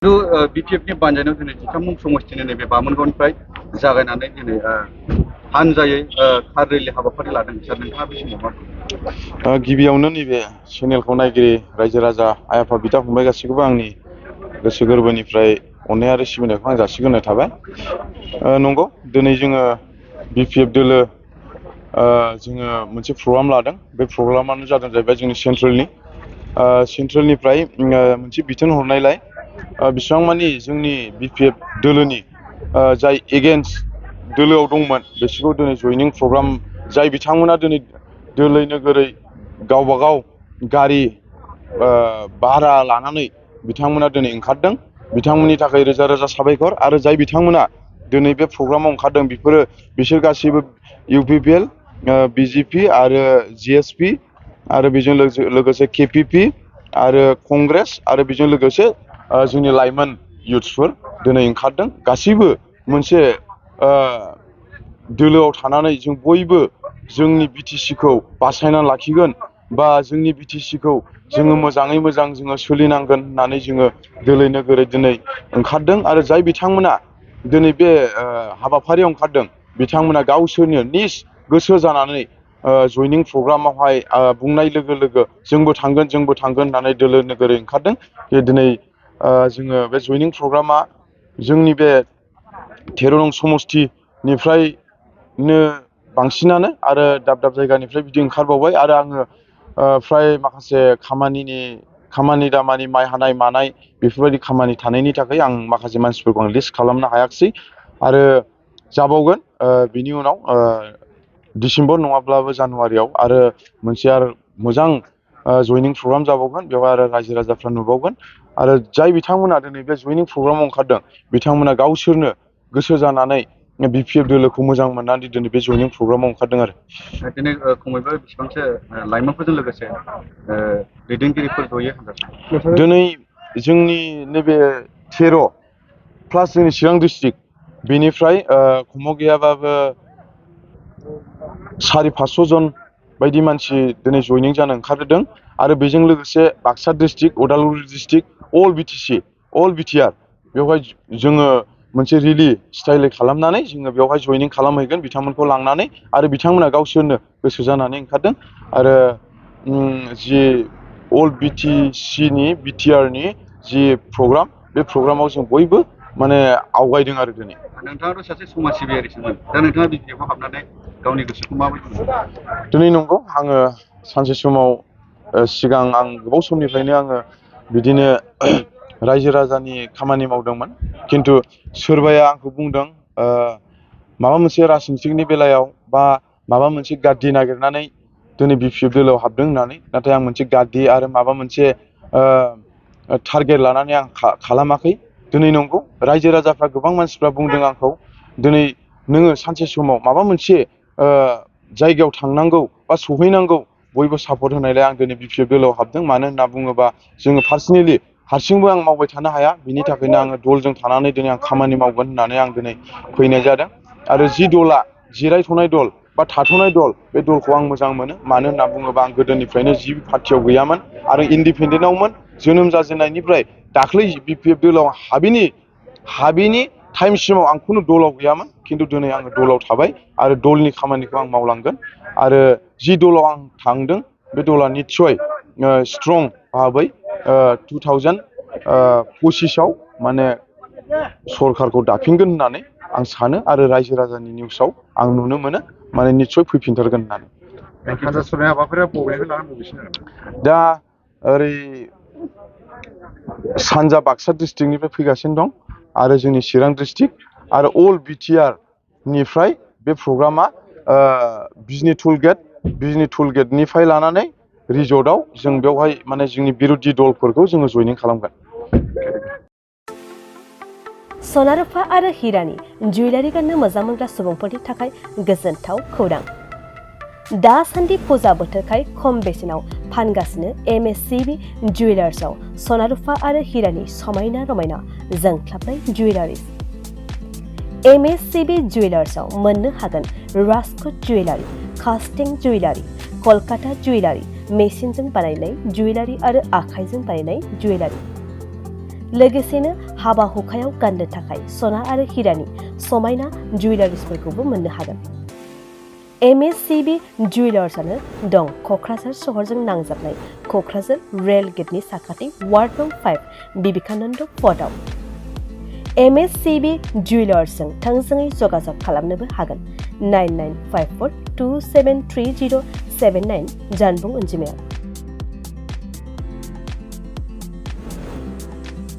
बिटिएफनि बानजायनायाव दिनै जिथाम समष्टिनि नैबे बामोनगावनिफ्राय जागायनानै दिनै हानजायै कार रेलि हाबाफारि लादों सार नोंथाङा बे समाव मा बुङो? गिबियावनो नैबे चेनेलखौ नायगिरि रायजो राजा आइ आफा बिदा फंबाय गासैखौबो आंनि गोसो गोरबोनिफ्राय अननाय आरो सिबिनायखौ आं जासिग्रोनाय थाबाय। नंगौ दिनै जोङो बिपिएफ दोलो जोङो मोनसे प्रग्राम लादों। बे प्रग्रामानो जादों जाहैबाय जोंनि सेन्ट्रेलनिफ्राय मोनसे बिथोन हरनायलाय बेसेबां मानि जोंनि बिपिएफ दोलोनि जाय एगेन्स्ट दोलोआव दंमोन बिसोरखौ दिनै जयनिं प्रग्राम जाय बिथांमोना दिनै दोलै नोगोरै गावबागाव गारि भारा लानानै बिथांमोना दिनै ओंखारदों। बिथांमोननि थाखाय रोजा रोजा साबायखर आरो जाय बिथांमोना दिनै बे प्रग्रामाव ओंखारदों बिसोर गासैबो इउपिपिएल बिजेपि आरो जिएसपि आरो बेजों लोगोसे केपिपि आरो कंग्रेस आरो बेजों लोगोसे जोंनि लाइमोन इयुथ्सफोर दिनै ओंखारदों। गासैबो मोनसे दोलोआव थानानै जों बयबो जोंनि बिटिसिखौ बासायना लाखिगोन बा जोंनि बिटिसिखौ जोङो मोजाङै मोजां जोङो सोलिनांगोन होननानै जोङो दोलै नोगोरै दिनै ओंखारदों। आरो जाय बिथांमोना दिनै बे हाबाफारियाव ओंखारदों बिथांमोना गावसोरनो निज गोसो जानानै जयनिं प्रग्रामावहाय बुंनाय लोगो लोगो जोंबो थांगोन होननानै दोलो नोगोरै ओंखारदों। दिनै जोङो बे जयनिं प्रग्रामा जोंनि बे 13 नं समष्टिनिफ्रायनो बांसिनानो आरो दाब दाब जायगानिफ्राय बिदि ओंखारबावबाय आरो आङो फ्राय माखासे खामानि दामानि माइ हानाय मानाय बेफोरबायदि खामानि थानायनि थाखाय आं माखासे मानसिफोरखौ आं लिस्ट खालामनो हायाखिसै आरो जाबावगोन बिनि उनाव डिसेम्बर नङाब्लाबो जानुवारियाव आरो मोनसे आरो मोजां जयनिं प्रग्राम जाबावगोन। बेवहाय आरो रायजो राजाफ्रा नुबावगोन आरो जाय बिथांमोना दिनै बे जयनिं प्रग्रामाव ओंखारदों बिथांमोना गावसोरनो गोसो जानानै बिपिएफ दोलोखौ मोजां मोननानै दिनै बे जयनिं प्रग्रामाव ओंखारदों आरो दिनै खमैबो बेसेबांसो लाइमोनफोरजों लोगोसे दैदेनगिरिफोर जयो होनदों दिनै जोंनि नैबे 13 प्लास जोंनि चिरां डिस्ट्रिक्ट बेनिफ्राय खमाव गैयाबाबो 400-500 जन बायदि मानसि दिनै जयनिं जानो ओंखारदों आरो बेजों लोगोसे बाक्सा डिस्ट्रिक्ट उदालगुरि डिस्ट्रिक्ट अल बिटिसि अल बिटिआर बेवहाय जोङो मोनसे रिलि स्टाइलै खालामनानै जोङो बेवहाय जयनिं खालामहैगोन बिथांमोनखौ लांनानै आरो बिथांमोना गावसोरनो गोसो जानानै ओंखारदों आरो जि अल बिटिसिनि बिटिआरनि जि प्रग्राम बे प्रग्रामाव जों बयबो माने आवगायदों आरो दिनै नोंथाङाथ' सासे समाज सिबियारिसोमोन दा नोंथाङा बिपिएफआव हाबनानै गावनि गोसोखौ माबायदि मोनो? दिनै नंगौ आङो सानसे समाव सिगां आं गोबाव समनिफ्रायनो आङो बिदिनो रायजो राजानि खामानि मावदोंमोन खिन्थु सोरबाया आंखौ बुंदों माबा मोनसे राजनितिकनि बेलायाव बा माबा मोनसे गाद्रि नागिरनानै दिनै बिपिएफ दोलोआव हाबदों होननानै। नाथाय आं मोनसे गाद्रि आरो माबा मोनसे टारगेट लानानै आं खालामाखै। दिनै नंगौ रायजो राजाफ्रा गोबां मानसिफ्रा बुंदों आंखौ दिनै नोङो सानसे समाव माबा मोनसे जायगायाव थांनांगौ बा सहैनांगौ बयबो सापर्ट होनायलाय आं दिनै बिपिएफ दोलोआव हाबदों। मानो होनना बुङोबा जोङो पार्सनेलि हारसिंबो आं मावबाय थानो हाया बिनि थाखायनो आङो दलजों थानानै दिनै आं खामानि मावगोन होननानै आं दिनै फैनाय जादों आरो जि दला जिरायथ'नाय दल बा थाथ'नाय दल बे दलखौ आं मोजां मोनो। मानो होनना बुङोबा आं गोदोनिफ्रायनो जि पार्टियाव गैयामोन आरो इन्डिपेन्डेन्टआवमोन जोनोम जाजेननायनिफ्राय दाख्लै बिपिएफ दोलोआव हाबिनि टाइमसिमाव आं खुनु दलाव गैयामोन खिन्थु दिनै आङो दलाव थाबाय आरो दलनि खामानिखौ आं मावलांगोन आरो जि दलाव आं थांदों बे दला निस्सय स्ट्रं भाबै 2025आव माने सरखारखौ दाफिनगोन होननानै आं सानो आरो रायजो राजानि निउसाव आं नुनो मोनो माने निस्सय फैफिनथारगोन होननानै। दा ओरै सानजा बाक्सा डिस्ट्रिक्टनिफ्राय फैगासिनो दं आरो जोंनि चिरां डिस्ट्रिक्ट आरो अल बिटिआर निफ्राय बे प्रग्रामा बिजनि टुलगेटनिफ्राय लानानै रिजर्टआव जों बेवहाय माने जोंनि बिर'धि दलफोरखौ जोङो जयनिं खालामगोन। सना रुफा आरो हिरानि जुवेलारि गाननो मोजां मोनग्रा सुबुंफोरनि थाखाय गोजोनथाव खौरां। दासान्दि फुजा बोथोरखाय खम बेसेनाव फानगासिनो एमएससिबि जुवेलार्सआव सना रुफा आरो हिरानि समायना रमायना जोंख्लाबनाय जुवेलारिज। एमएससिबि जुवेलार्सआव मोननो हागोन राजकोट जुवेलारि, कास्टिं जुवेलारि, कलकाता जुवेलारि, मेसिनजों बानायनाय जुवेलारि आरो आखाइजों बानायनाय जुवेलारि। लोगोसेनो हाबा हुखायाव गाननो थाखाय सना आरो हिरानि समायना जुवेलारिसफोरखौबो मोननो हागोन। MSCB जुवेलार्सआनो दं क'क्राझार सहरजों नांजाबनाय क'क्राझार रेल गेटनि साखाथि वार्ड नं 5 बिबेकानन्द पथआव। MSCB जुवेलार्सजों थोंजोङै जगाजग खालामनोबो हागोन। 9954273079 जानबुं अनजिमायाव।